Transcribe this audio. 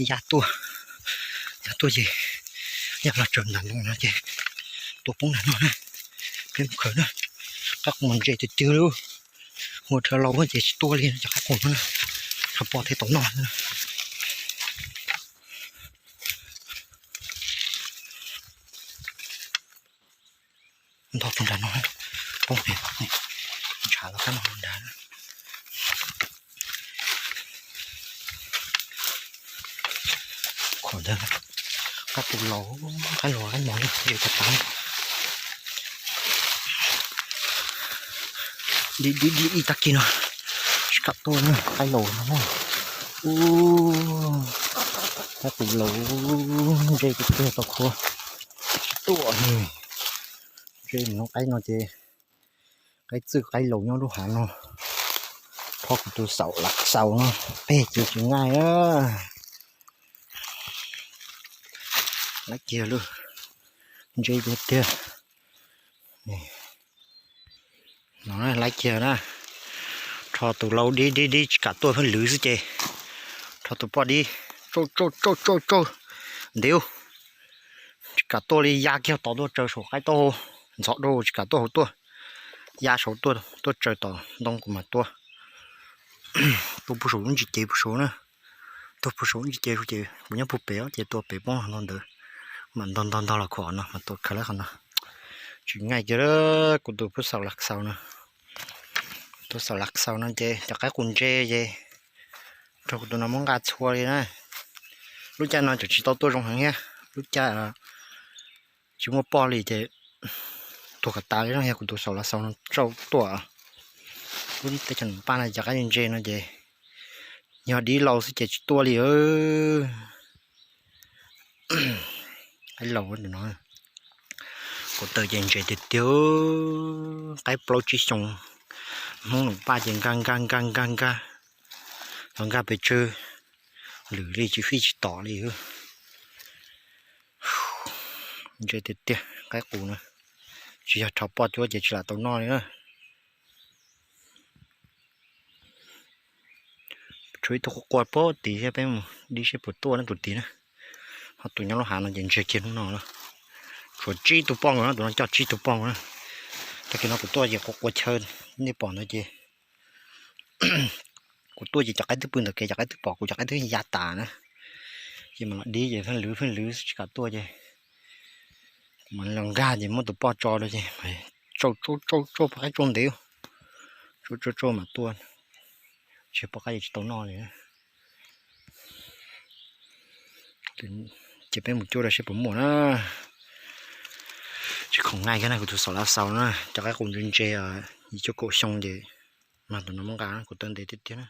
Ya tuaj, ya tuaj ces ya los tsaws ntawm no no ces tua poob ntawm no na. Peb mus khaws na, qab qus mas ntse tiag tiag li. Ua rhawv laus ces tsis tuaj li cov qab qus no na, rho poj thiaj tau noj. Ntog rau nram no, poob ntshav los qab no nrad. Qhov ntawd qab qus laus, qaib laus qaib mos li ntse tas tas. Di di di ib tag kis no tsis kam tuaj na, qaib laus no. Ub, qaib qus laus ntse tiag tiag tau qhua tsis tuaj li. Ntse no qaib no ces qaib txwj qaib laus nyob lub hav no. Rho kuv tus xaum lav xaus no peg ces tsis nqaij. Laib kiag lub, ntse tiag tiag. No laib kiag na. Rho tus laus dib dib dib tsis kam tuaj pheej lwv xwb ces rho tus poj dib tsauj tsauj tsauj tsauj tsauj ntiav. Tsis kam tuaj li, ya kiag tod tuaj tsaws saum qaib taub hau ntxhov rau, tsis kam tuaj hauv tuaj. Ya saud tuaj, tuaj tsaws tom ntoo kuv mam tuaj. Tuaj puag saum lub ntsis cev puag saud na. Tuaj puag saum lub ntsis cev ces kuv nyob puag pem ces tua pem poob ntog ntawd. Mam ntog ntog ntog los khuam no mas tua khaws lawm qhov no. Tsis nqaij kiag kuv tus pub xaum lav xaus no. Tus xaum lav xaus no ces cov qaib qus ntse ces rau kuv tus no muab nqa txhua li na. Lub caij no tseem tsis tau tuaj zoo heev thiab, lub caij tsis muaj poj li ces tuag kom tas li no. Yog kuv tus xaum lav xaus no tsauj tuaj. Lub teb chaws Nplog no cov qaib ntse no ces yog dib laus xwb ces tsis tuaj li. Qaib laus no, kuv taw ces ntse tiag tiag. Qaib plaub tsib xyoo, Hmoob Nplog ces nkag nkag nkag nkag nkag, los nkag pes tsawg, lwm li tsis fij tsis tom li. Ntse tiag tiag qaib qus na, tsis yog rho poj cuab ces tsis lam tau noj li na. Tshuav ib tug qua qua pem tid thiab, peb mus dib seb puas tuaj na tus tid na. Ho tus nyob lub hav no ces ntsiag kiag hnub no na. Tshuav tsib tug poj nkaus na, tus no coj tsib tug poj nkaus na. Tag kis no kuv tuaj ces qua qua chaw, nej pom ntawd ces kuv tuaj ces cov qaib twb pw ntawm kev, cov qaib twb pom kuv, cov qaib twb ya tas na. Ces mas los dib ces pheej lwv pheej lwv tsis kam tuaj ces kuv mam los nkag ces muab tus poj tso rau ces tsauj tsauj tsauj tsauj poj qaib tsauj ntev, tsauj tsauj tsauj mam tuaj. Tsis poj qaib ces tsis tau noj li. Ces peb mus cuab rau seb puas muaj na. Tsis khoom nqaij kiag na, kuv tus xaum lav xaus na, cov qaib qus ntse ntse yim cuaj kaum xyoo ces mag tus no muab nqa, kuv taw ntev tiag tiag na.